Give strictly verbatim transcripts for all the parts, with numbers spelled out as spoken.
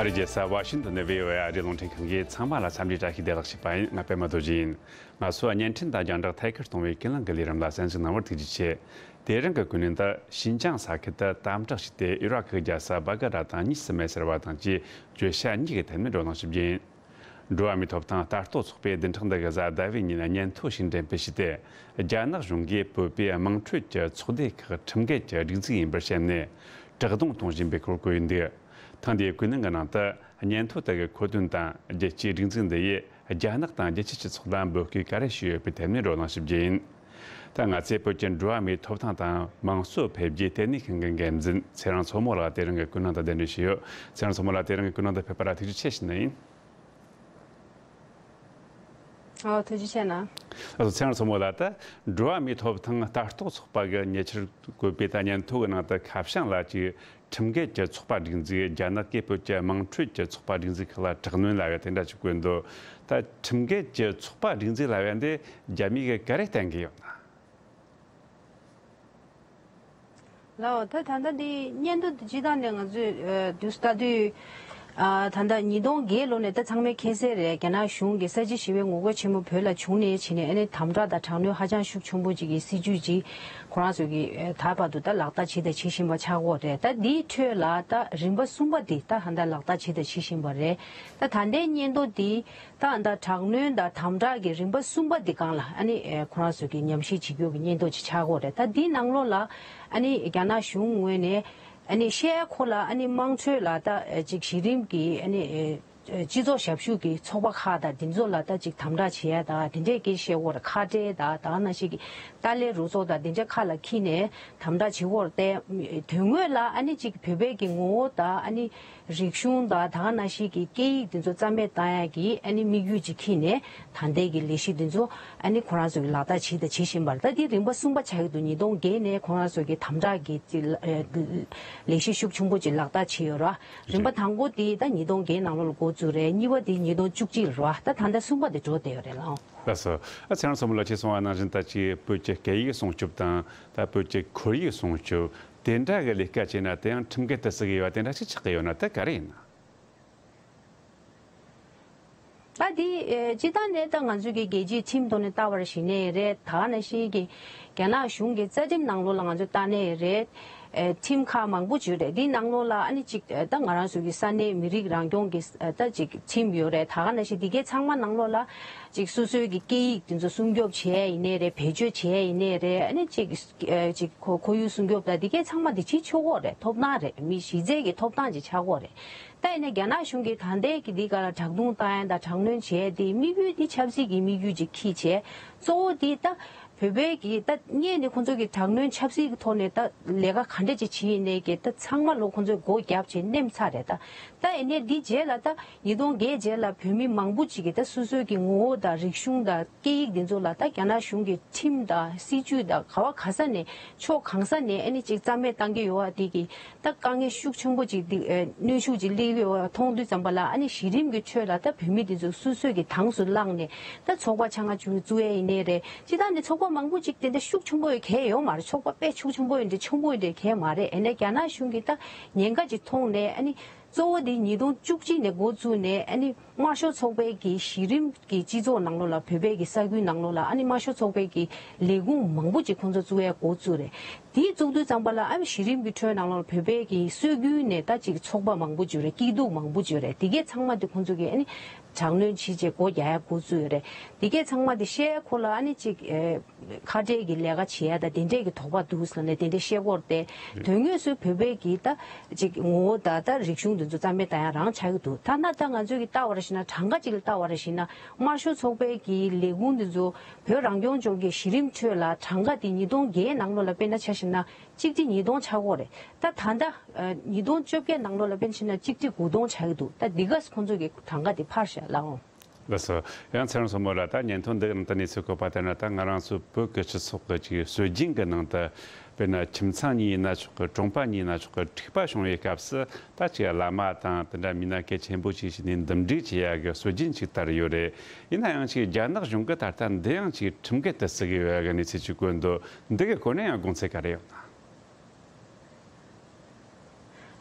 ཨ་རིའི་རྒྱལ་ས་ཝ་ཤིང་ཏོན་ནས་བྷི་ཨོ་ཨེ་ཨ་རིའི་རླུང་འཕྲིན་ཁང་གིས་ཚང་མ་ལ་འཚམས་འདྲི་བཀྲ་ཤིས་བདེ་ལེགས་ཞུས་པ་ཡིན། ང་པད་མ་རྡོ་རྗེ་ཡིན། ང་ཚོ་བརྙན་འཕྲིན་དང་རྒྱང་བསྒྲགས་ཐད་ཀར་གཏོང་བའི་ཀུན་གླེང་གི་ལས་རིམ་ལ་གསན་གཟིགས་གནང་བར་ཐུགས་རྗེ་ཆེ། དེ་རིང་གི་ཀུན་གླེང་དུ་ཤིན་ཅང་ས་ཁུལ་དུ་དམ་དྲག་བྱས་ཏེ་ཨི་རག་གི་རྒྱལ་ས་སྦ་ག་ར་དང་གཉིས་སུ་མེད་ཟེར་བ་དང་བཅས་བརྗོད་བྱ་གཉིས་ཀྱི་ཐད་ནས་བགྲོ་གླེང་ཞུ་རྒྱུ་ཡིན། འགྲོ་བ་མིའི་ཐོབ་ཐང་ལྟ་རྟོག་ཚོགས་པས་བདུན་ཕྲག་འདི་གི་གཟའ་ཟླ་བའི་ཉིན་སྙན་ཐོ་ཞིག་འགྲེམས་སྤེལ་བྱས་ཏེ། རྒྱ་ནག་གཞུང་གིས་བོད་པའི་དམངས་ཁྲོད་ཀྱི་ཚོགས་སྡེ་ཁག་ཁྲིམས་འགལ་གྱི་སྒྲིག་འཛུགས་ཡིན་པར་བཤད་ནས་དྲག་རྡུང་གཏོང་བཞིན་པའི་སྐོར་བཀོད་ཡོད་འདུག་ཐེངས་འདིའི་ཀུན་གླེང་གི་ནང་དུ་སྙན་ཐོ་དག་གི་མཁོ་དོན་དང་རྒྱལ་སྤྱིའི་སྒྲིག་འཛུགས་འདི་ཡིས་རྒྱ་ནག་དང་རྒྱལ་སྤྱི་སྤྱི་ཚོགས་ལ་འབོད་སྐུལ་ག་རེ་ཞུས་ཡོད་པའི་ཐད་ནས་བགྲོ་གླེང་ཞུ་རྒྱུ་ཡིན། ད་ང་ཚོས་བོད་ཀྱི་འགྲོ་བ་མིའི་ཐོབ་ཐང་དང་དམངས་གཙོ་འཕེལ་རྒྱས་ལྟེ་གནས་ཁང་གི་འགན་འཛིན་ཚེ་རིང་མཚོ་མོ་ལགས་དེ་རིང་གི་ཀུན་གླེང་དུ་གདན་འདྲེན་ཞུས་ཡོད། ཚེ་རིང་མཚོ་མོ་ལགས་དེ་རིང་གི་ཀུན་གླེང་དུ་ཕེབས་པ་ལ་ཐུགས་རྗེ་ཆེ་ཞུ་ནི་ཡིན། ཨོ་ཐུགས་རྗེ་ཆེ་གནང་། ཨ་ཚེ་རིང་མཚོ་མོ་ལགས། ད་འགྲོ་བ་མིའི་ཐོབ་ཐང་ལྟ་རྟོག་ཚོགས་པ་གི་ཉེ་ཆར་བཀོད་པའི་ད་སྙན་ཐོ་གི་ནང་དུ་ཁ་བྱང་ལ་ཅིག་ཁྲིམས་འགལ་གྱི་ཚོགས་པ་སྒྲིག་འཛུགས། རྒྱ་ནག་གིས་བོད་ཀྱི་དམངས་ཁྲོད་ཀྱི་ཚོགས་པ་སྒྲིག་འཛུགས་ཁག་ལ་དྲག་གནོན་ལབ་ཡ་དེ་འདྲ་ཅིག་བཀོད་འདུག་ད་ཁྲིམས་འགལ་གྱི་ཚོགས་པ་སྒྲིག་འཛུགས་ལབ་ཡ་འདི་རྒྱ་མིས་ག་རེ་བསྟན་གྱི་ཡོད་ན། ལགས་འོ། ད་ད་ལྟ་འདི་སྙན་ཐོ་འདི་སྤྱིར་བཏང་ནས་ང་ཚོས་ཨ་དུས་སུ་ལྟ་དུས། ཨ་ད་ལྟ་ཉིས་སྟོང་བརྒྱད་ལོ་ནས་ད་ཚང་མས་མཁྱེན་གསལ་རེད། རྒྱ་ནག་གཞུང་གིས་ས་བྱི་ཞི་བའི་ངོ་རྒོལ་ཆེན་མོ་བོད་ལ་བྱུང་ནས་བྱས་ནས་ཨ་ནི་དམ་དྲག་དང་དྲག་གནོན་ཧ་ཅང་ཤུགས་ཆེན་པོ་ཅིག་གི་སྲིད་ཇུས་ཅིག་ཁོ་རང་ཚོ་གིས་ཨ་ད་བར་དུ་ད་ལག་བསྟར་བྱས་དང་བྱེད་བཞིན་པ་ཆགས་ཀྱི་ཡོད་རེད། ད་འདིའི་ཁྲོད་ལ་ད་རིམ་པ་གསུམ་པ་འདི་ད་ཧ་ད་ལག་བསྟར་བྱས་དང་བྱེད་བཞིན་པ་རེད། ད་ད་ལྟའི་སྙན་ཐོ་འདི་ད་ད་དྲག་གནོན་དང་དམ་དྲག་གི་རིམ་པ་གསུམ་པ་འདི་སྒང་ལ་ཨ་ནི་ཨེ་ཁོ་རང་ཚོ་གིས་ཉམས་ཞིབ་བྱེད་རྒྱུ་གི་སྙན་ཐོ་ཅིག་ཆགས་ཀྱི་ཡོད་རེད། ད་འདིའི་ནང་ལོགས་ལ་ཨ་ནི་རྒྱ་ནག་གཞུང་ངོས་ནས་ཨ་ནི་བཤད་ཁོ་ལ་ཨ་ནི་དམངས་ཁྲོད་ལ་ད་ཨེ་ཅིག་གཞི་རིམ་གྱི་ཨ་ནི་ཨེ་སྤྱི་ཚོགས་ཞབས་ཞུ་གི་ཚོགས་པ་ཁག་དང་འདི་ཚོ་ལ་ད་ཅིག་དམ་དྲག་བྱེད་ཡ་དང་དེ་འདྲས་ཀྱི་བཤད་ཡོད་རེད། ཁ་བྲལ་དང་ད་ག་ནང་བཞིན་གྱི་ཏཱ་ལའི་རུ་ཚོགས་དང་དེ་འདྲས་ཁག་ལ་འཁྱེར་ནས་དམ་དྲག་བྱེད་ཡོད་རེད། དེ་དོན་དངོས་ལ་ཨ་ནི་ཅིག་བོད་པའི་གི་ངོ་བོ་དང་ཨ་ནི་རིག་གཞུང་དང་ད་ག་ནང་བཞིན་གྱི་སྐད་ཡིག་འདི་ཚོ་རྩ་མེད་བཏང་ཡ་གི་ཨ་ནི་དམིགས་ཡུལ་ཅིག་འཁྱེར་ནས་ད་ལྟའི་གི་ལས་གཞི་འདི་ཚོ་ཨ་ནི་ཁོ་རང་ཚོ་གི་ལག་བསྟར་བྱེད་དང་བྱེད་བཞིན་པ་རེད། ད་འདི་རིམ་པ་གསུམ་པ་ཆགས་ཀྱི་འདུག་ཉིས་སྟོང་བརྒྱད་ནས་ཁོ་རང་ཚོ་གི་དམ་དྲག་གི་ཅིག་ལ་ཨེ་ལས་གཞི་ཤུགས་ཆེན་པོ་ཅིག་ལག་བསྟར་བྱས་ཡོད་རེད། རིམ་པ་དང་པོ་དེ་ད་ཉིས་སྟོང་བརྒྱད་ནང་ལོགས་ལ་འགོ་བཙུགས་རེད། གཉིས་པ་དེ་ཉིས་སྟོང་བཅུ་གཅིག་ལ་རེད་བ། ད་ད་ལྟ་གསུམ་པ་དེ་འགྲོ་བསྡད་ཡོད་རེད་ལགས། ལགས་སོ། ཨ་ཚེ་རིང་མཚོ་མོ་ལགས་ཀྱིས་གསུངས་པ་ནང་བཞིན་ད་ཅིག་བོད་ཀྱི་སྐད་ཡིག་སྲུང་སྐྱོབ་དང་ད་བོད་ཀྱི་ཁོར་ཡུག་སྲུང་སྐྱོབ་དེ་འདྲ་གི་ལས་ཀ་བྱས་ན་དེ་ཡང་ཁྲིམས་འགལ་དུ་བརྩི་གི་ཡོད་པ་དེ་འདྲ་ཞིག་ཆགས་ཀྱི་ཡོད་ན་ད་ག་རེ་ཡིན་ན། ད་འདི་ཨེ་སྤྱིར་བཏང་ནས་ད་ང་ཚོའི་གི་རྒྱལ་སྤྱིའི་ཁྲིམས་ཐོག་ནས་ལྟ་བ་ཞིག་ནས་རེད། ད་ག་ནང་བཞིན་གྱི་རྒྱ་ནག་གཞུང་གི་རྩ་ཁྲིམས་ནང་ལོགས་ལ་ང་ཚོས་ལྟ་ནས་རེད། ཨེ་ཁྲིམས་ཁག་མང་པོ་ཅིག་ཡོད་རེད། འདིའི་ནང་ལོགས་ལ་ཨ་ནི་ཅིག་ཨེ་ད་ང་རང་ཚོའི་གི་ས་གནས་མི་རིགས་རང་སྐྱོང་གི་ཨེ་ད་ཅིག་ཁྲིམས་ཡོད་རེད། ད་ག་ནང་བཞིན་འདི་གའི་ཚང་མ་ནང་ལོགས་ལ་ཅིག་སོ་སོའི་གི་སྐད་ཡིག་དེ་ཚོ་སྲུང་སྐྱོབ་བྱས་ཡིན་ནའི་རེད། བེད་སྤྱོད་བྱས་ཡིན་ནའི་རེད། ཨ་ནི་ཅིག་ཨེ་ཅིག་ཁོ་ཁོར་ཡུག་སྲུང་སྐྱོབ་དང་འདི་གའི་ཚང་མ་འདི་བྱེད་ཆོག་གི་རེད། ཐོབ་ཐང་རེད། མི་གཞི་རྩའི་གི་ཐོབ་ཐང་ཅིག་ཆགས་ཀྱི་རེད། ད་ཡིན་ན་རྒྱ་ནག་གཞུང་གིས་ད་ལྟའི་གི་འདི་ག་ལ་དྲག་རྡུང་བཏང་ཡ་དང་དྲག་གནོན་བྱས་ཏེ་དམིགས་ཡུལ་འདི་ཆབ་སྲིད་ཀྱི་དམིགས་ཡུལ་ཅིག་འཁྱེར་བྱས། གཙོ་བོ་འདི་ད་བོད་པའི་གི་ད་སྔོན་ནས་ཁོང་ཚོ་གི་དྲག་གནོན་ཆབ་སྲིད་ཀྱི་ཐོག་ནས་ད་ལས་ཀ་ག་འདྲ་ཅིག་བྱེད་ཡིན་ནའི་གི་ད་ཚང་མ་ལོ་ཁོང་ཚོས་སྒོ་བརྒྱབ་བྱས་ནེམ་ཚར་རེད། ད་ད་ཡིན་ནའི་འདི་རྗེས་ལ་ད་ཉིས་སྟོང་བརྒྱད་རྗེས་ལ་བོད་མི་མང་པོ་ཅིག་གིས་ད་སོ་སོའི་གི་ངོ་བོ་དང་རིག་གཞུང་དང་སྐད་ཡིག་འདི་ཚོ་ལ་ད་རྒྱ་ནག་གཞུང་གི་ཁྲིམས་དང་སྲིད་ཇུས་དང་ག་བ་ག་ས་ནས་ཕྱོགས་གང་ས་ནས་ཨ་ནི་ཅིག་རྩ་མེད་བཏང་གི་ཡོད་པ་དེ་གི་ད་དཀའ་ངལ་ཤུགས་ཆེན་པོ་ཅིག་འདི་ཨེ་གནོན་ཤུགས་ཅིག་སླེབས་ཡོད་པ་མཐོང་དུས་ཙམ་པ་ལ་ཨ་ནི་གཞི་རིམ་གྱི་ཁྲོད་ལ་ད་བོད་མི་འདི་ཚོ་སོ་སོས་ཀྱི་དྭངས་སུ་བླངས་ནས་ད་ཚོགས་པ་ཆ་ལྔ་བཅུ་བཙུགས་ཡས་ཡིན་ནའི་རེད། སྤྱིར་བཏང་ནས་ཚོགས་པ་མང་པོ་ཅིག་དེ་འདྲ་ཤུགས་ཆེན་པོ་ཡོད་གལ་ཡོད་མ་རེད། ཚོགས་པ་དཔེ་ཤུགས་ཆེན་པོ་ཡིན་འདྲ་ཆེན་པོ་ཡིན་འདྲ་གལ་མ་རེད། ཨེ་ནས་རྒྱ་ནག་གཞུང་གིས་ད་ཉེན་ཁ་ཅིག་མཐོང་ནས་ཨ་ནི། གཙོ་བོ་དེ་ཉིས་སྟོང་བཅུ་གཅིག་ནས་འགོ་བཙུགས་ནས་ཨ་ནི་དམར་ཤོག་ཚོགས་པའི་གི་གཞི་རིམ་གྱི་སྤྱི་ཚོགས་ནང་ལོགས་ལ་བོད་པའི་གི་ས་ཁུལ་ནང་ལོགས་ལ་ཨ་ནི་དམར་ཤོག་ཚོགས་པའི་གི་ལས་ཁུངས་མང་པོ་ཅིག་ཁོང་ཚོ་བཙུགས་ཡ་འགོ་བཙུགས་རེད། དེ་བཙུགས་དུས་ཙམ་པ་ལ་ཨ་ནི་གཞི་རིམ་གྱི་ཁྲོད་ནང་ལོགས་ལ་བོད་པའི་གི་སྲོལ་རྒྱུན་ནས་ད་ཅིག་ཚོགས་པ་མང་པོ་ཅིག་རེད། སྐྱིད་སྡུག་མང་པོ་ཅིག་རེད། དེ་གས་ཚང་མ་དེ་ཁོང་ཚོ་གི་ཨ་ནི་དྲག་གནོན་བྱེད་བྱེད་སྒོ་རྒྱག་ཡ་འགོ་བཙུགས་ཡོད་རེད། དེ་གས་ཚང་མ་དེ་བཤད་ཁོ་ལ་ཨ་ནི་ཅིག་ཨེ། ཁ་བྲལ་གྱི་ལས་ཀ་བྱེད་ཡ་དང་དེ་འདྲས་ཀྱི་དོགས་པ་འདུག་ཟེར་ནས་དེ་འདྲས་བཤད་ཀྱི་ཡོད་རེད་དེ། དོན་དངོས་སུ་བོད་པའི་གི་ད་ཅིག་ངོ་བོ་དང་ད་རིག་གཞུང་འདི་ཚོ་རྩ་མེད་བཏང་ཡ་རང་ཆགས་ཀྱི་འདུག་ཐ་ན་ད་ང་ཚོས་ཀྱི་ལྟ་བ་རེ་བྱས་ན་གྲངས་ཀ་ཅིག་ལ་ལྟ་བ་རེ་བྱས་ན་དམར་ཤོག་ཚོགས་པའི་གི་ལས་ཁུངས་འདི་ཚོ་བོད་རང་སྐྱོང་ལྗོངས་ཀྱི་གཞི་རིམ་ཁྲོད་ལ་གྲངས་ཀ་དེ་ཉིས་སྟོང་བརྒྱད་ནང་ལོགས་ལ་དཔེར་ན་ཆ་བཞག་ན་གཅིག་ཁྲི་ཉིས་སྟོང་ཆགས་ཀྱི་ཡོད་རེད། ད་ད་ལྟ་ཉིས་སྟོང་བཅོ་བརྒྱད་ནང་ལོགས་ལ་དཔེར་ན་ཆ་བཞག་ན་གཅིག་ཁྲི་དགུ་སྟོང་ཆགས་ཀྱི་འདུག་ད་འདི་ག་ཁོང་ཚོ་གི་གྲངས་ཀ་དེ་ཕར་བཞག་ལ་འོང་། ལགས་སོ། ཡང་ཚེ་རིང་མཚོ་མོ་ལགས། ད་སྙན་ཐོ་འདི་གི་ནང་དུ་གནས་ཚུལ་བཀོད་པ་ལྟར་ན། ད་ང་རང་ཚོ་བོད་ཀྱི་སྤྱི་ཚོགས་ཀྱི་ཅིག་སྲོལ་རྒྱུན་གྱི་ནང་དུ་དཔེར་ན་ཁྱིམ་ཚང་གཉིས་ཡིན་ན་ཆོག་གི། གྲོང་པ་གཉིས་ཡིན་ན་ཆོག་གི། འཁྲུག་པ་བྱུང་བའི་སྐབས་སུ་ད་ཅིག་བླ་མ་དང་དེ་འདྲ་མི་སྣ་གལ་ཆེན་པོ་ཅིག་བྱས་ནས་འདུམ་འགྲིག་བྱེད་ཡ་གི་སྲོལ་རྒྱུན་ཅིག་དར་ཡོད་རེད། ཡིན་ན་ཡང་ཅིག་རྒྱ་ནག་གཞུང་གིས་ད་ལྟ་འདི་ཡང་ཅིག་ཁྲིམས་འགལ་དུ་བརྩི་གི་ཡོད་ཡ་གི་གནས་ཚུལ་ཅིག་བཀོད་འདུག་འདི་གི་སྐོར་ནས་ཡང་དགོངས་ཚུལ་ག་རེ་ཡོད་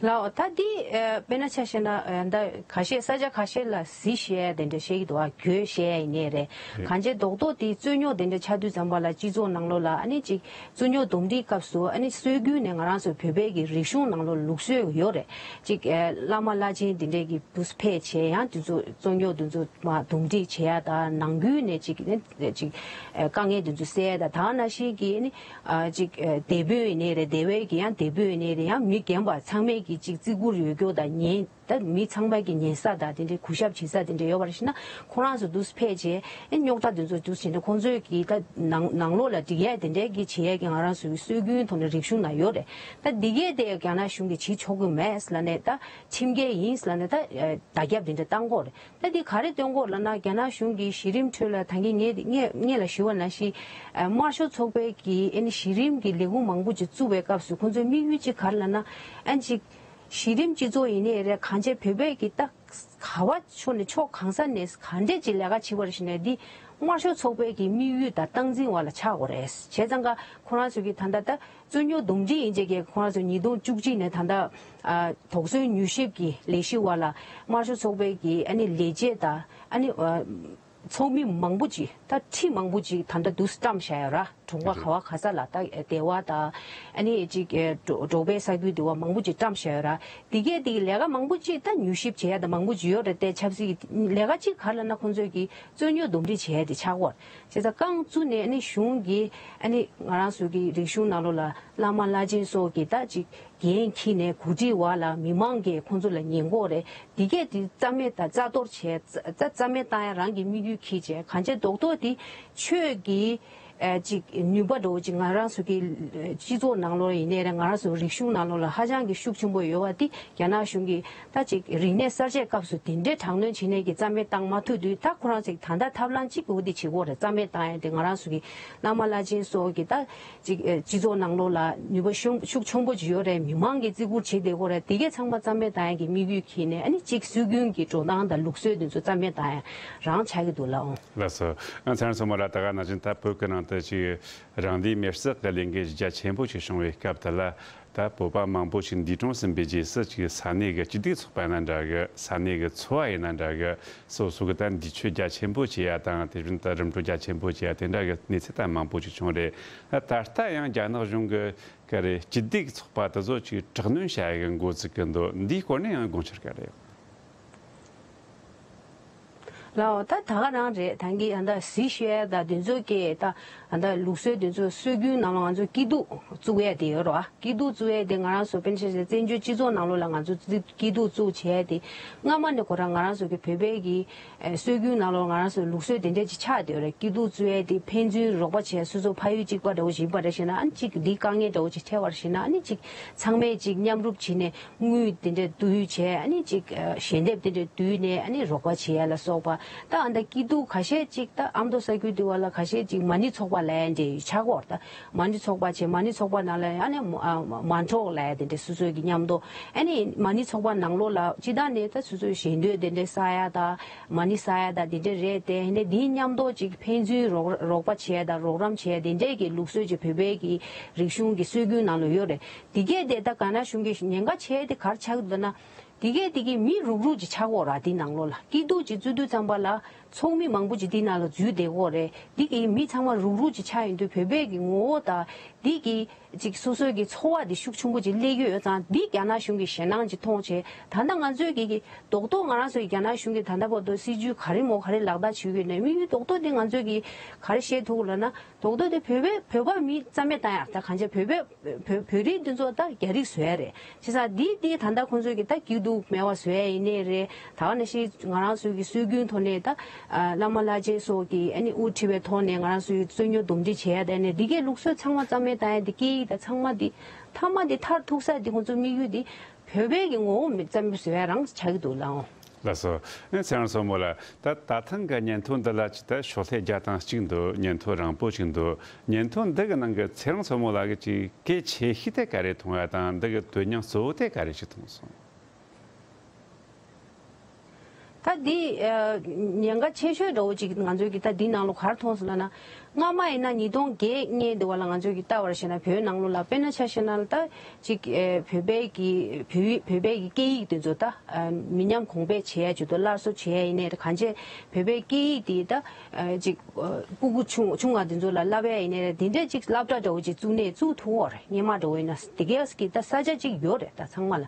ན། ལའོ། ད་འདི་ཨ་དཔེར་ན་ཆ་བཞག་ན་ཨ་ད་ཁ་ཤས་ས་ཆ་ཁ་ཤས་ལ་གཟི་བཤད་ཡ་དེ་འདྲ་བཤད་ཀྱི་འདུག་ཨ། གོས་བཤད་ཡ་ཡིན་ནའི་རེད། རེད། གང་ཅི་རྡོག་རྡོག་དེ་རྩོད་རྙོག་དེ་འདྲ་ཆགས་དུས་ཙམ་པ་ལ་སྤྱི་ཚོགས་ནང་ལོགས་ལ་ཨ་ནི་ཅིག་རྩོད་རྙོག་འདུམ་འགྲིག་སྐབས་སུ་ཨ་ནི་སྲོལ་རྒྱུན་ནས་ང་རང་ཚོ་བོད་པའི་གི་རིག་གཞུང་ནང་ལོགས་ལུགས་སྲོལ་ཡོད་རེད། ཅིག་ཨ་བླ་མ་བླ་ཆེན་དེ་འདྲས་ཀྱི་དུས་ཕེབས་བྱས་ཡང་དེ་ཚོ་རྩོད་རྙོག་དེ་ཚོ་མ་འདུམ་འགྲིག་བྱེད་ཡ་དང་ནང་ཁུལ་ནས་ཅིག་ནས་ཅིག་ཨ་དཀའ་ངལ་དེ་ཚོ་སེལ་ཡ་དང་། ད་ག་ནང་བཞིན་གྱི་ཨ་ནི་ཨ་ཅིག་ཨ་སྡེ་དཔོན་ཡིན་ནའི་རེད། སྡེ་བའི་གི་ཡང་སྡེ་དཔོན་ཡིན་ནའི་རེད། ཡང་མི་རྒན་པ་ཚང་མས་གི་ཅིག་བརྩི་བཀུར་ཡོད་རྒྱུ་དང་ཉན། ད་མི་ཚང་མ་གི་ཉན་ས་དང་དེ་འདྲའི་གུས་ཞབས་བྱེད་ས་དེ་འདྲ་ཡོད་པར་ཤེས་ན་ཁོ་རང་ཚོ་དུས་ཕེབས་བྱས་ཨེ་རྙོག་དྲ་དེ་ཚོ་དུས་བྱས་ནས་ཁོང་ཚོའི་གི་ད་ནང་ནང་ལོགས་ལ་འགྲིག་ཡས་དེ་འདྲའི་གི་བྱེད་ཡས་གི་ང་རང་ཚོའི་སྲོལ་རྒྱུན་ཐོག་ནས་རིག་གཞུང་ནང་ཡོད་རེད། ད་འདི་གས་དེ་རྒྱ་ནག་གཞུང་གིས་བྱེད་ཆོག་གི་མེད་ལབ་ནས་ད་ཁྲིམས་འགལ་ཡིན་ལབ་ནས་ད་ཨེ་བརྡ་ཁྱབ་དེ་འདྲ་བཏང་གི་ཡོད་རེད། ད་འདི་ག་རེ་སྟོན་གི་ཡོད་ལབ་ན་རྒྱ་ནག་གཞུང་གི་གཞི་རིམ་ཁྲོད་ལ་ད་གིན་ངས་ངས་ངས་ལ་ཞུས་པ་ནང་བཞིན་ཨེ་དམར་ཤོག་ཚོགས་པའི་གི་ཨེ་ནི་གཞི་རིམ་གི་ལས་ཁུངས་མང་པོ་ཅིག་བཙུགས་པའི་སྐབས་སུ་ཁོང་ཚོའི་དམིགས་ཡུལ་ཅིག་ག་རེ་ལབ་ན་ཨ་ནི་ཅིག་གཞི་རིམ་སྤྱི་ཚོགས་ཡིན་ནའི་རེད། གང་ཅི་བོད་པའི་གི་ད་ག་བ་ཕྱོགས་ནས་ཕྱོགས་གང་ས་ནས་ག་འདྲས་ཅིག་ལས་ཀ་བྱེད་པར་ཞིག་ནས་འདི་དམར་ཤོག་ཚོགས་པའི་གི་དམིགས་ཡུལ་དང་སྟངས་འཛིན་བ་ལ་ཆགས་དགོས་རེད། བྱས་ཙང་ཀ་ཁོ་རང་ཚོ་གི་ད་ལྟ་ད་རྩོད་རྙོག་འདུམ་འགྲིག་ཡིན་ཅེས་ཀྱི་ཁོ་རང་ཚོ་ཉིས་སྟོང་བཅུ་གཅིག་ནས་ད་ལྟ་ཨ་དོགས་ཟོན་མྱུལ་ཞིབ་ཀྱི་ལས་གཞི་བ་ལ་དམར་ཤོག་ཚོགས་པའི་གི་ཨ་ནི་ལས་བྱེད་དང་ཨ་ནི་ཨ་ཚོགས་མི་མང་པོ་ཅིག་ད་ཁྲི་མང་པོ་ཅིག་ད་ལྟ་དུས་བཀྲམ་བཞག་ཡོད་ར། གྲོང་པ་ག་བ་ག་ས་ལ་ད་སྡེ་བ་དང་ཨ་ནི་ཅིག་ཨེ་འབྲོག་འབྲོག་པའི་ས་ཁུལ་དེ་བ་མང་པོ་ཅིག་བཀྲམ་བཞག་ཡོད་ར། དེ་གས་དེ་ལས་ཀ་མང་པོ་ཅིག་ད་མྱུལ་ཞིབ་བྱེད་ཡ་ད་མང་པོ་ཅིག་ཡོད་རེད་དེ་ཆབ་སྲིད་ཀྱི་ལས་ཀ་ཅིག་ག་ལ་ན་ཁོང་ཚོས་ཀྱི་རྩོད་རྙོག་འདུམ་འགྲིག་བྱེད་ཡ་དེ་ཆགས་ཡོད་རེད། བྱས་ཙང་རྐང་བཙུགས་ནས་ཨ་ནི་གཞུང་གིས་ཨ་ནི་ང་རང་ཚོ་གི་རིག་གཞུང་ནང་ལོགས་ལ་བླ་མ་བླ་ཆེན་སོགས་ཀྱི་ད་ཅིག་འགན་འཁྱེར་ནས་གོ་སྒྲིག་བ་ལ་མི་མང་གིས་ཁོང་ཚོ་ལ་ཉན་གོ་རེད། དེ་གས་དེ་རྩ་མེད་དང་རྩ་གཏོར་བྱས་རྩ་རྩ་མེད་བཏང་ཡ་རང་གི་དམིགས་ཡུལ་འཁྱེར་བྱས་གང་བྱས་རྡོག་རྡོག་དེ་ཆོས་ཀྱི་ཨ་ཅིག་ནུས་པ་འདྲ་བོ་ཅིག་ང་རང་ཚོ་གི་སྤྱི་ཚོགས་ནང་ལོགས་ཡིན་ནའི་རེད། ང་རང་ཚོ་རིག་གཞུང་ནང་ལོགས་ལ་ཧ་ཅང་གི་ཤུགས་ཆེན་པོ་ཡོད་པ་དེ་རྒྱ་ནག་གཞུང་གིས་ད་ཅིག་རིག་གནས་གསར་བརྗེའི་སྐབས་སུ་དེ་འདྲའི་དྲག་གནོན་བྱེད་ནས་ཀྱི་རྩ་མེད་བཏང་མ་ཐུབ་དུས་ད་ཁོ་རང་ཚོས་ད་ལྟ་ཐབས་ལམ་གཅིག་གི་འོག་དེ་བྱེད་དགོས་རེད། རྩ་མེད་བཏང་ཡ་དེ་ང་རང་ཚོ་གི་བླ་མ་བླ་ཆེན་སོགས་ཀྱི་ད་ཅིག་ཨེ་སྤྱི་ཚོགས་ནང་ལོགས་ལ་ནུས་པ་ཤུགས་ཤུགས་ཆེན་པོ་ཅིག་ཡོད་རེད། མི་མང་གིས་བརྩི་བཀུར་བྱེད་བསྡད་ཡོད་རེད། དེ་གས་ཚང་མ་རྩ་མེད་བཏང་ཡ་གི་དམིགས་ཡུལ་འཁྱེར་ནས་ཨ་ནི་ཅིག་སྲོལ་རྒྱུན་གྱི་འགྲོ་སྟངས་དང་ལུགས་སྲོལ་དེ་ཚོ་རྩ་མེད་བཏང་ཡ་རང་ཆགས་ཀྱི་འདུག་ལགས། ལགས་སོ། ཨ་ཚེ་རིང་མཚོ་མོ་ལགས། ད་ག་ནང་བཞིན་ད་བོད་ཀྱི་ནང་དུ་ཅིག་རང་བདེན་མེར་སྲེག་གི་ལས་འགུལ་རྒྱ་ཆེན་པོ་ཞིག་བྱུང་བའི་སྐབས་དེ་ལ་ད་བོད་པ་མང་པོ་ཞིག་འདས་གྲོངས་ཟིན་པའི་རྗེས་སུ་ཅིག་ས་གནས་ཀྱི་སྤྱི་བདེ་ཚོགས་པ་ཡིན་ན་འདྲ་གི་ས་གནས་ཀྱི་ཚོ་བ་ཡིན་ན་འདྲ་གི་སོ་སོ་གི་ད་འདས་མཆོད་རྒྱ་ཆེན་པོ་བྱེད་ཡ་དང་དེ་བཞིན་དུ་རིམ་གྲོ་རྒྱ་ཆེན་པོ་བྱེད་ཡ་དེ་འདྲ་གི་གནས་ཚུལ་ད་མང་པོ་ཞིག་བྱུང་རེད། ད་ད་ལྟ་ཡང་རྒྱ་ནག་གཞུང་གི་ག་རེ་སྤྱི་བདེ་ཚོགས་པ་དེ་ཚོ་ཅིག་དྲག་གནོན་བྱ་ཡ་གི་འགོ་བཙུགས་ཀྱི་འདུག་འདིའི་སྐོར་ནས་ཡང་དགོངས་འཆར་ག་རེ་ཡོད། ལའོ། ད་ད་ག་རང་རེད། ད་གིན་ཨ་ད་གཟི་བཤོལ་ཡ་ད་དེ་ཚོ་སྐད་ད་ཨ་ད་ལུགས་སྲོལ་དེ་ཚོ་སྲོལ་རྒྱུན་ནང་ལ་ང་ཚོ་སྐྱིད་སྡུག་བཙུགས་ཡ་དེ་ཡོད་རེད་བ། སྐྱིད་སྡུག་བཙུགས་ཡ་དེ་ང་རང་ཚོ་དཔེར་ན་ཆ་བཞག་བཙན་བྱོལ་སྤྱི་ཚོགས་ནང་ལོགས་ལ་ང་ཚོ་སྐྱིད་སྡུག་བཙུགས་བྱས་ཏེ་སྔ་མ་ནས་ཁོ་རང་ང་རང་ཚོ་གི་བོད་པའི་གི་ཨེ་སྲོལ་རྒྱུན་ནང་ལོགས་ང་རང་ཚོ་ལུགས་སྲོལ་དེ་འདྲ་ཅིག་ཆགས་བསྡད་ཡོད་རེད། སྐྱིད་སྡུག་བཙུགས་ཡ་དེ་ཕན་ཚུན་རོགས་པ་བྱས། སོ་སོ་ཕ་ཡུལ་གཅིག་པ་འདྲ་བོ་ཅིག་ཡིན་པ་འདྲ་ཞིག་ན་ཨ་ནི་གཅིག་འདི་དཀའ་ངལ་འདྲ་བོ་ཅིག་འཕྲད་པ་ཞིག་ན་ཨ་ནི་གཅིག་ཚང་མས་གཅིག་མཉམ་རུབ་བྱས་ནས་དངུལ་དེ་འདྲ་བསྡུས་བྱས་ཨ་ནི་གཅིག་ཞལ་འདེབས་དེ་འདྲ་བསྡུས་ནས་ཨ་ནི་རོགས་པ་བྱེད་ཡ་ལ་སོགས་པ། ད་ཨ་ད་སྐྱིད་སྡུག་ཁ་ཤས་གཅིག་ད་ཨ་མདོ་ས་ཁུལ་དེ་བ་ལ་ཁ་ཤས་གཅིག་མ་ཎི་ཚོགས་པ་ལབ་ཡ་འདྲ་ཆགས་ཀྱི་ཡོད་རེད། ད་མ་ཎི་ཚོགས་པ་བྱས། མ་ཎི་ཚོགས་པ་ནང་ལ་ཨ་ནི་མ་ཨ་མ་འབྲོག་ལབ་ཡ་དེ་འདྲ་སོ་སོའི་གི་མཉམ་དུ་ཨ་ནི་མ་ཎི་ཚོགས་པ་ནང་ལོགས་ལ་སྤྱི་བཏང་ནས་ད་སོ་སོའི་ཞལ་འདོན་དེ་འདྲ་བསགས་ཡ་ད་མ་ཎི་བསགས་ཡ་ད་དེ་འདྲ་རེད་དེ། ཡིན་ནའི་དེའི་མཉམ་དུ་གཅིག་ཕན་ཚུན་རོགས་རོགས་པ་བྱས་ད་རོགས་རམ་བྱས་དེ་འདྲའི་གི་ལུགས་སྲོལ་གཅིག་བོད་པའི་གི་རིག་གཞུང་གི་སྲོལ་རྒྱུན་ནང་ལ་ཡོད་རེད། དེ་གས་དེ་ད་རྒྱ་ནག་གཞུང་གིས་ཉེན་ཁ་ཆེ་དེ་ག་རེ་ཆགས་ཀྱི་འདུག་ན། དེ་གས་དེ་གས་མི་རུག་རུག་ཅིག་ཆགས་ཀྱི་ཡོད་རེད། དེ་ནང་ལོགས་ལ་སྐྱིད་སྡུག་ཅིག་བཙུགས་དུས་ཙམ་པ་ལ་ཚོགས་མི་མང་པོ་ཅིག་དེ་ནང་ལ་འཛུལ་བསྡད་ཀྱི་ཡོད་རེད། དེ་གས་མི་ཚང་མ་རུག་རུག་ཅིག་ཆགས་ཡོང་དུས་བོད་པའི་གི་ངོ་བོ་དང་དེ་གི་ཅིག་སོ་སོའི་གི་ཚོར་བ་དེ་ཤུགས་ཆེན་པོ་ཅིག་སླེབས་ཀྱི་ཡོད་ཙང་། འདི་རྒྱ་ནག་གཞུང་གིས་ཞེད་སྣང་ཅིག་མཐོང་བྱས། ད་ལྟ་ང་ཚོའི་གི་གི་རྡོག་རྡོག་ང་རང་ཚོའི་རྒྱ་ནག་གཞུང་གིས་ད་ལྟ་བར་དུ་སྲིད་ཇུས་ག་རེ་མོ་ག་རེ་ལག་བསྟར་བྱེད་ཀྱི་ཡོད་ན་དམིགས་ཡུལ་རྡོག་རྡོག་དེ་ང་ཚོའི་གི་ག་རེ་བཤད་ཐུབ་ལབ་ན། རྡོག་རྡོག་དེ་བོད་པའི་བོད་པ་མི་རྩ་མེད་བཏང་ཡག་ད་གང་ཅི་བོད་པའི་བོད་བོད་རིགས་འདི་ཚོ་ད་རྒྱ་རིགས་བཟོ་ཡ་རེད། བྱས་ཙང་འདི་འདི་ད་ལྟ་ཁོང་ཚོའི་གི་ད་སྐྱིད་སྡུག་མེད་པ་བཟོ་ཡ་ཡིན་ནའི་རེད། ད་ག་ནང་བཞིན་ང་རང་ཚོའི་གི་སྲོལ་རྒྱུན་ཐོག་ནས་ད་ཨ་བླ་མ་བླ་ཆེན་སོགས་ཀྱིས་ཨ་ནི་དབུ་ཁྲིད་པའི་ཐོག་ནས་ང་རང་ཚོའི་རྩོད་རྙོག་འདུམ་འགྲིག་བྱེད་ཡ་དེ་ནས་འདི་གའི་ལུགས་སྲོལ་ཚང་མ་རྩ་མེད་བཏང་ཡ་འདི་སྐད་ཡིག་དང་ཚང་མ་འདི་མཐའ་མ་འདི་མཐར་ཐུག་ས་འདི་ཁོང་ཚོའི་དམིགས་ཡུལ་འདི་བོད་པའི་གི་ངོ་བོ་མི་རྩ་མེད་བཟོ་ཡ་རང་ཆགས་ཀྱི་འདུག་ལགས། ལགས་སོ། ཨེ་ཚེ་རིང་མཚོ་མོ་ལགས། ད་ད་ཐེངས་ཀྱི་སྙན་ཐོ་འདི་ལ་ཅིག་ད་ཤོག་ལྷེ་བརྒྱ་དང་གཅིག་འདུག་སྙན་ཐོ་རིང་པོ་ཞིག་འདུག་སྙན་ཐོ་འདི་གི་ནང་གི་ཚེ་རིང་མཚོ་མོ་ལགས་ཀྱིས་ཅིག་གལ་ཆེ་ཤོས་དེ་ག་རེ་མཐོང་ཡ་དང་འདི་གི་དོན་སྙིང་གཙོ་བོ་དེ་ག་རེ་ཞིག་མཐོང་སོང་། ད་འདི་ཨ་ཉེན་ཁ་ཆེ་ཤོས་འདྲ་བོ་ཅིག་ང་ཚོའི་གི་ད་འདི་ནང་ལོགས་ག་རེ་མཐོང་སོང་ལབ་ན། སྔ་མ་ཡིན་ན་ཉིས་སྟོང་བརྒྱད་སྔོན་དེ་བ་ལ་ང་ཚོའི་གི་ལྟ་བར་བྱས་ན་བོད་ནང་ལོགས་ལ་དཔེར་ན་ཆ་བཞག་ན་ད་ཅིག་ཨ་བོད་པའི་གི་བོད་ཡིག་བོད་པའི་གི་སྐད་ཡིག་དེ་ཚོ་ད་ཨ་མི་ཉམས་གོང་འཕེལ་བྱེད་ཡ་ཅིག་ཏུ་སླར་གསོ་བྱེད་ཡ་ཡིན་ནའི་གང་བྱས་བོད་པའི་སྐད་ཡིག་དེ་ད་ཨ་ཅིག་ཨ་སྤུ་གུ་ཆུང་ཆུང་བ་དེ་ཚོ་ལ་བསླབ་ཡ་ཡིན་ནའི་དེ་འདྲས་ཅིག་སློབ་གྲྭ་འདྲ་བོ་ཅིག་བཙུགས་ནའི་བཙུགས་ཐུབ་ཡོད་རེད། སྔོན་མ་འདྲ་བོ་ཡིན་ན་དེ་གས་ཀྱི་ད་ས་ཆ་ཅིག་ཡོད་རེད། ད་ཚང་མ་ལ།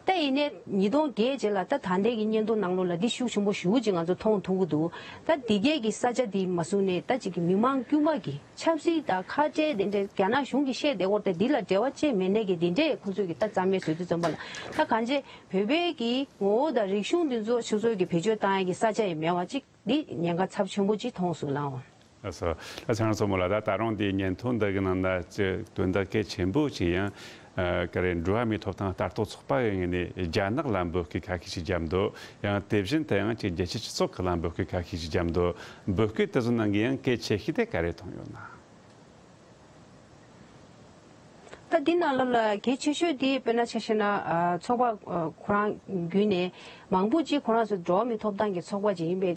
ད་ཡིན་ནའི་ཉིས་སྟོང་བརྒྱད་རྗེས་ལ་ད་ད་ལྟའི་གི་བརྙན་ཐུང་ནང་ལོགས་ལ་འདི་ཤུགས་ཆེན་པོ་ཞེ་པོ་ཅིག་ང་ཚོ་མཐོང་ཐུབ་ཀྱི་འདུག་ད་འདི་གས་ཀྱི་ས་ཆ་འདི་མ་བཟུང་ནས་ད་ཅིག་གི་མི་མང་དཀྱུས་མ་གི་ཆབ་སྲིད་དང་ཁ་བྲལ་དེ་འདྲའི་རྒྱ་ནག་གཞུང་གིས་བཤད་བསྡད་སྐོར་དེ་འདི་ལ་འབྲེལ་བ་ཅིག་མེད་ནའི་གི་འདི་འདྲས་ཁོང་ཚོས་གི་ད་རྩ་མེད་བཟོ་དུས་ཙམ་པ་ལ་ད་གང་བྱས་བོད་པའི་གི་ངོ་བོ་དང་རིག་གཞུང་འདི་ཚོ་སོ་སོའི་གི་བེད་སྤྱོད་བཏང་ཡ་གི་ས་ཆ་ཡང་མེད་པ་ཅིག་འདི་ཉེན་ཁ་ཚབས་ཆེན་པོ་ཅིག་མཐོང་སོང་ལགས། ལགས་སོ། ད་ཚེ་རིང་མཚོ་མོ་ལགས། ད་ད་རུང་འདིའི་བརྙན་ཐུང་འདི་གི་ནང་ན་ཅི་དོན་དག་གལ་ཆེན་པོ་ཅིག་ཡང་ཨ་ག་རེ་འགྲོ་བ་མིའི་ཐོབ་ཐང་ལྟ་རྟོག་ཚོགས་པ་གི་ངོས་ནས་རྒྱ་ནག་ལ་འབོད་སྐུལ་ཁ་ཤས་ཤིག་བརྒྱབ་འདུག་ཡང་དེ་བཞིན་དུ་ཡང་ཅིག་རྒྱལ་སྤྱིའི་སྤྱི་ཚོགས་ཁག་ལ་འབོད་སྐུལ་ཁ་ཤས་ཤིག་བརྒྱབ་འདུག་འབོད་སྐུལ་དེ་ཚོ་ནང་གི་ཡང་གལ་ཆེ་ཤོས་དེ་ག་རེ་མཐོང་ཡོད་ན། ད་འདི་ནང་ལོགས་ལ་གལ་ཆེ་ཤོས་དེ་དཔེར་ན་ཆ་བཞག་ན་ཨ་ཚོགས་པ་ཨ་ཁོ་རང་བརྒྱུད་ནས་མང་པོ་ཅིག་ཁོ་རང་ཚོ་འགྲོ་བ་མིའི་ཐོབ་ཐང་གི་ཚོགས་པ་ཅིག་ཡིན་པའི་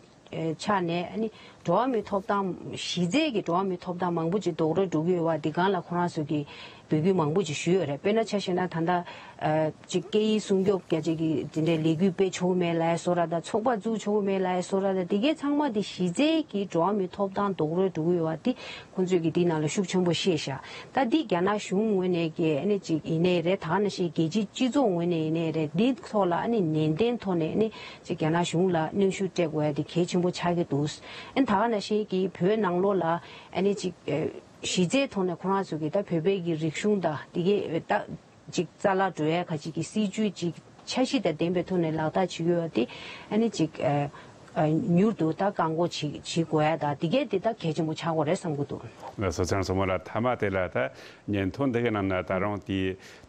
ཆ་ནས་ཨ་ནི་འགྲོ་བ་མིའི་ཐོབ་ཐང་གཞི་རྩའི་གི་འགྲོ་བ་མིའི་ཐོབ་ཐང་མང་པོ་ཅིག་རྡོག་རོལ་འགྲོ་གི་ཡོད་པ་འདི་སྒང་ལ་ཁོ་རང་ཚོ་གིས་འབོད་སྐུལ་མང་པོ་ཅིག་ཞུས་ཡོད་རེད། དཔེར་ན་ཆ་བཞག་ན་ད་ལྟ་ཨ་ཅིག་སྐད་ཡིག་སྲུང་སྐྱོབ་རྒྱ་ཆེ་གི་དེ་འདྲའི་ལས་འགུལ་སྤེལ་ཆོག་མེད་ལབ་ཡ་བཟོ་འདྲ་དང་ཚོགས་པ་བཙུགས་ཆོག་མེད་ལབ་ཡ་བཟོ་འདྲ་དང་དེ་གའི་ཚང་མ་དེ་གཞི་རྩའི་གི་འགྲོ་བ་མིའི་ཐོབ་ཐང་རྡོག་རོལ་འགྲོ་གི་ཡོད་པ་དེ་ཁོང་ཚོས་གི་དེའི་ནང་ལ་ཤུགས་ཆེན་པོ་བཤད་ཤག་ད་འདི་རྒྱ་ནག་གཞུང་ངོས་ནས་གི་ཨ་ནི་ཅིག་ཡིན་ནའི་རེད། ད་ག་ནང་བཞིན་རྒྱལ་སྤྱིའི་སྤྱི་ཚོགས་ངོས་ནས་ཡིན་ནའི་རེད། འདི་ཐོག་ལ་ཨ་ནི་ནན་ཏན་ཐོག་ནས་ཨ་ནི་ཅིག་རྒྱ་ནག་གཞུང་ལ་གནོན་ཤུགས་སྤྲད་དགོས་ཡ་དེ་གལ་ཆེན་པོ་ཆགས་ཀྱི་འདུག་ཨ་ནི་ད་ག་ནང་བཞིན་གི་བོད་ནང་ལོགས་ལ་ཨ་ནི་ཅིག་ཨ་གཞི་རྩའི་ཐོག་ནས་ཁོ་རང་ཚོ་གི་ད་བོད་པའི་གི་རིག་གཞུང་དང་དེ་གའི་ད་ཅིག་རྩ་བརླག་འགྲོ་ཡ་ཁ་ཅིག་གི་སྲིད་ཇུས་ཅིག་འཆར་གཞི་དང་ལྡན་པའི་ཐོག་ནས་ལག་བསྟར་བྱེད་དགོས་པ་དེ་ཨ་ནི་ཅིག་ཨ་ཨ་མྱུར་དུ་ད་བཀག་འགོག་བྱེད་བྱེད་དགོས་ཡ་དང་དེ་གས་དེ་ད་གལ་ཆེན་པོ་ཆགས་ཀྱི་ཡོད་རེད་བསམ་གྱི་འདུག་ལགས་སོ། ཚེ་རིང་མཚོ་མོ་ལགས། མཐའ་མ་དེ་ལ་ད་བརྙན་ཐུང་འདི་གི་ནང་ན་ད་རུང་དེ་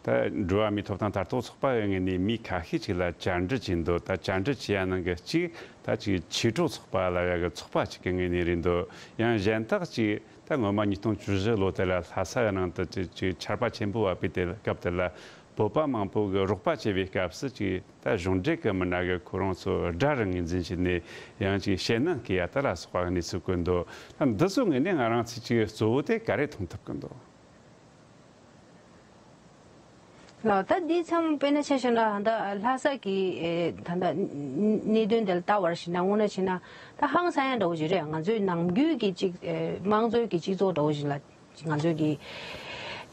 ད་འགྲོ་བ་མིའི་ཐོབ་ཐང་ལྟ་རྟོག་ཚོགས་པ་གི་ངོས་ནས་མི་ཁ་ཤས་ཅིག་ལ་བཅར་འདྲི་བྱས་འདུག་ད་བཅར་འདྲི་བྱས་ཡ་ནང་གི་གཅིག་ད་ཅིག་ཕྱི་དྲོ་ཚོགས་པ་ལབ་ཡ་གི་ཚོགས་པ་ཅིག་གི་ངོས་ནས་རེད་འདུག་ཡང་གཞན་དག་ཅིག་ད་སྔོན་མ་ཉིས་སྟོང་བཅུ་བཞི་ལོ་དེ་ལ་ལྷ་ས་ཡི་ནང་དུ་ཅིག་ཅིག་ཆར་པ་ཆེན་པོ་བབས་པའི་དེ་སྐབས་དེ་ལ་བོད་པ་མང་པོ་གི་རོགས་པ་བྱེད་པའི་སྐབས་སུ་ཅིག་ད་གཞུང་འབྲེལ་གི་མི་སྣ་གི་ཁོ་རང་ཚོ་དགྲ་རུ་ངོས་འཛིན་བྱས་ནས་ཡང་ཅིག་ཞེད་སྣང་སྐྱེ་ཡ་དེ་ལ་སོགས་པ་གནས་ཚུལ་བཀོད་འདུག་ད་འདི་ཚོ་ངོས་ནས་ང་རང་ཚོས་ཅིག་གཙོ་བོ་དེ་ག་རེ་མཐོང་ཐུབ་ཀྱི་འདུག་ལགས། ད་འདི་ཚང་མ་དཔེར་ན་ཆ་བཞག་ན་ད་ལྷ་ས་གི་ཨེ་ད་ད་གནད་དོན་དེ་ལ་ལྟ་བར་ཞིག་ན་དངོས་གནས་བྱས་ན་ད་ཧང་སང་ཡ་འདྲ་བོ་ཞིག་རེད། ང་ཚོའི་ནམ་རྒྱུན་གྱི་ཅིག་ཨེ་དམངས་གཙོའི་གི་སྤྱི་ཚོགས་འདྲ་བོ་ཞིག་ལ་ང་ཚོའི་གི་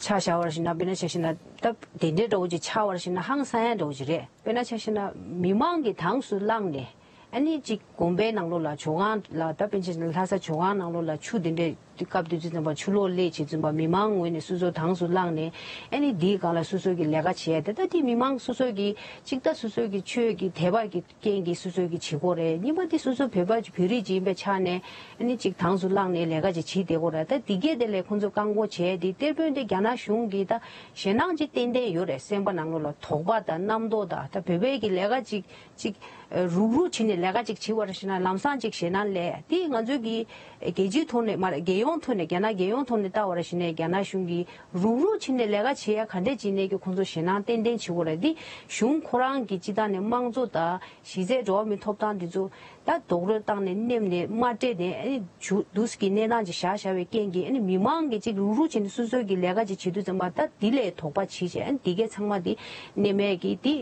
ཆ་བཞག་པར་ཞིག་ན་དཔེར་ན་ཆ་བཞག་ན་ད་དེ་འདྲའི་འདྲ་བོ་ཅིག་ཆགས་པར་ཞིག་ན་ཧང་སང་ཡ་འདྲ་བོ་ཞིག་རེད། དཔེར་ན་ཆ་བཞག་ན་མི་མང་གི་དྭངས་སུ་བླངས་ནས་ཨ་ནི་ཅིག་དགོན་པའི་ནང་ལོགས་ལ་ཇོ་ཁང་ལ་ད་དཔེར་ན་ཆ་བཞག་ན་ལྷ་ས་ཇོ་ཁང་ནང་ལོགས་ལ་ཆུ་དེ་འདྲའི་སྐབས་དུས་ཚོད་ཙམ་པ་ཆུ་ལོག་སླེབས་བྱས་ཙམ་པ་མི་མང་ངོས་ནས་སོ་སོ་དྭངས་སུ་བླངས་ནས་ཨ་ནི་འདིའི་སྒང་ལ་སོ་སོ་གི་ལས་ཀ་བྱས་ཏེ་ད་དེ་མི་མང་སོ་སོ་གི་ཅིག་ད་སོ་སོ་གི་ཆོས་ཀྱི་དད་པ་གི་རྐྱེན་གྱིས་སོ་སོ་གི་བྱེད་སྒོ་རེད། གཉིས་པ་དེ་སོ་སོ་བོད་པ་བོད་རིགས་ཅིག་ཡིན་པའི་ཆ་ནས་ཨ་ནི་ཅིག་དྭངས་སུ་བླངས་ནས་ལས་ཀ་ཅིག་བྱེད་བསྡད་སྒོ་རེད། ད་དེ་གས་དེ་ལས་ཁོང་ཚོ་བཀག་འགོག་བྱས་ཏེ་གཏེར་དཔོན་དེ་རྒྱ་ནག་གཞུང་གིས་ད་ཞེད་སྣང་ཅིག་ཏན་ཏན་ཡོད་རེད། སེམས་པ་ནང་ལོགས་ལ་དོགས་པ་དང་རྣམ་རྟོག་དང་ད་བོད་པའི་གི་ལས་ཀ་ཅིག་ཅིག་རུག་རུག་བྱས་ནས་ལས་ཀ་ཅིག་བྱེད་པར་ཞིག་ན་ལམ་སང་ཅིག་ཞེད་སྣང་སླེབས། དེ་ང་ཚོའི་གི་རྒྱལ་སྤྱིའི་ཐོག་ནས་མ་རེད། རྒྱལ་ཡོངས་ཐོག་ནས་རྒྱ་ནག་རྒྱལ་ཡོངས་ཐོག་ནས་ལྟ་བར་ཞིག་ནས་རྒྱ་ནག་གཞུང་གིས་རུག་རུག་བྱས་ནས་ལས་ཀ་བྱེད་ཡ་ག་འདྲས་བྱས་ནས་ཀྱི་ཁོང་ཚོ་ཞེད་སྣང་ཏན་ཏན་བྱེད་དགོས་རེད། འདི་གཞུང་ཁོ་རང་གི་སྤྱི་བཏང་ནས་དམངས་གཙོ་དང་གཞི་རྩའི་འགྲོ་བ་མིའི་ཐོབ་ཐང་འདི་ཚོ་ད་རྡོག་རོལ་བཏང་ནས་མནན་ནས་དམའ་སྤྲད་ནས་ཨ་ནི་ཇུ་དུས་ཀྱི་གནས་སྟངས་ཅིག་བཞག་བཞག་པའི་རྐྱེན་གྱིས་ཨ་ནི་མི་མང་གིས་ཅིག་རུག་རུག་བྱས་ནས་སོ་སོའི་གི་ལས་ཀ་ཅིག་བྱེད་དུས་ཙམ་པ་ད་འདི་ལས་དོགས་པ་བྱེད་བྱས་ཨ་ནི་འདི་གས་ཚང་མ་འདི་གནས་མེད་ཀྱི་འདི་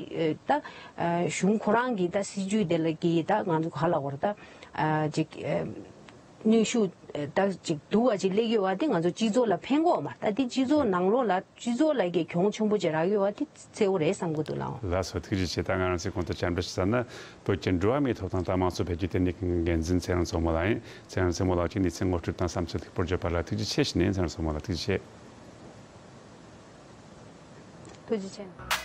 ད་གཞུང་ཁོ་རང་གི་ད་སྲིད་ཇུས་དེ་ལ་གི་ད་ང་ཚོ་ག་ལ་བར་ད་ཅིག་གནོན་ཤུགས་ད་ཅིག་སྡུག་པ་ཅིག་སླེབས་ཡོད་པ་དེ་ང་ཚོ་སྤྱི་ཚོགས་ལ་ཕན་གྱི་ཡོད་མ་རེད། ད་དེ་སྤྱི་ཚོགས་ནང་ལོགས་ལ་སྤྱི་ཚོགས་ལ་གི་གྱོང་ཆེན་པོ་ཅིག་རག་ཡོད་པ་དེ་གསལ་པོ་རེད་བསམ་གྱི་འདུག་ལགས། ལགས་སོ། ཐུགས་རྗེ་ཆེ། ད་ང་རང་ཚོས་གོང་དུ་བཅར་འདྲི་ཞུས་ཙམ་ན་བོད་ཀྱི་འགྲོ་བ་མིའི་ཐོབ་ཐང་དང་དམངས་གཙོ་འཕེལ་རྒྱས་ལྟེ་གནས་ཀྱི་འགན་འཛིན་ཚེ་རིང་མཚོ་མོ་ལགས་ཡིན། ཚེ་རིང་མཚོ་མོ་ལགས་ཀྱིས་གནས་ཚུལ་ངོ་སྤྲོད་དང་བསམ་ཚུལ་ལེགས་པོར་བརྗོད་པ་ལ་ཐུགས་རྗེ་ཆེ་ཞུ་ནས། ཚེ་རིང་མཚོ་མོ་ལགས་ཐུགས་རྗེ་ཆེ། ཐུགས་རྗེ་ཆེ།